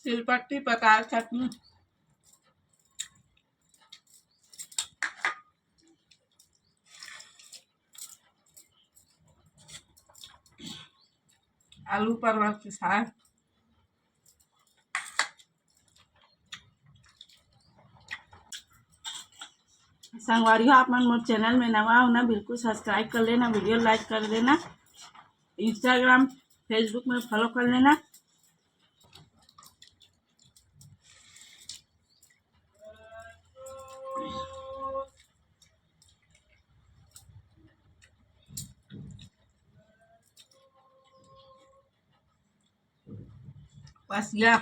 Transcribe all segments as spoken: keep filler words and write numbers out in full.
तिलपट्टी, पताल चटनी, आलू परवल के साग। संगवारी हो, आप मन मोर चैनल में नवा हो ना, बिल्कुल सब्सक्राइब कर लेना, वीडियो लाइक कर देना, Instagram, Facebook में फॉलो कर लेना। बस या।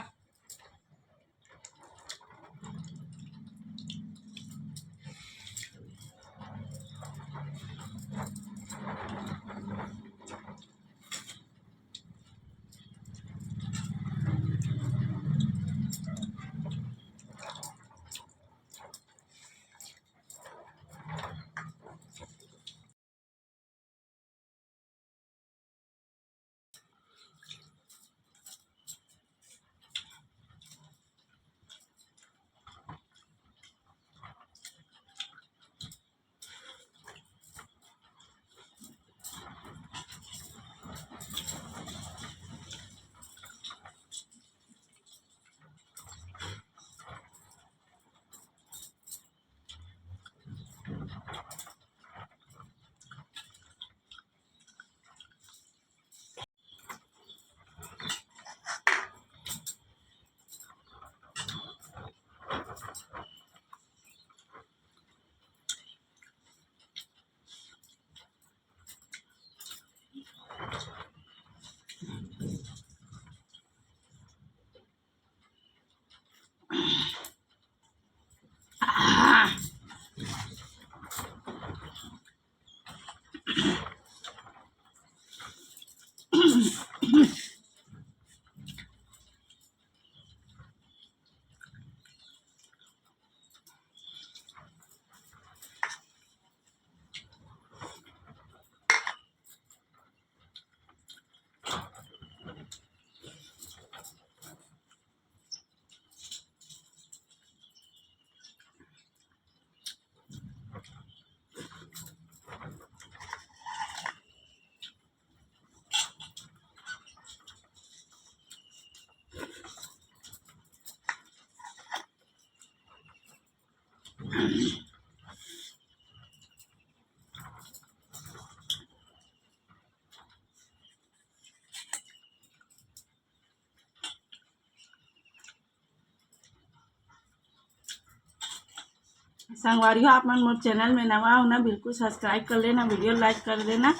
संगवारी हो, आप मन मोर चैनल में नवा हो ना, बिल्कुल सब्सक्राइब कर लेना, वीडियो लाइक कर देना,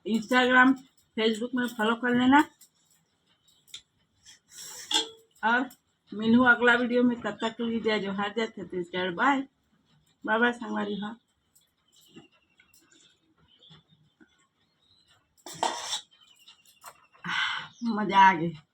Instagram, Facebook में फॉलो कर लेना। और मिलहूँ अगला वीडियो में, तब तक के लिए जय जोहार, जय छत्तीसगढ़, बाय, बाय बाय संगवारी हो। मजा आ गई।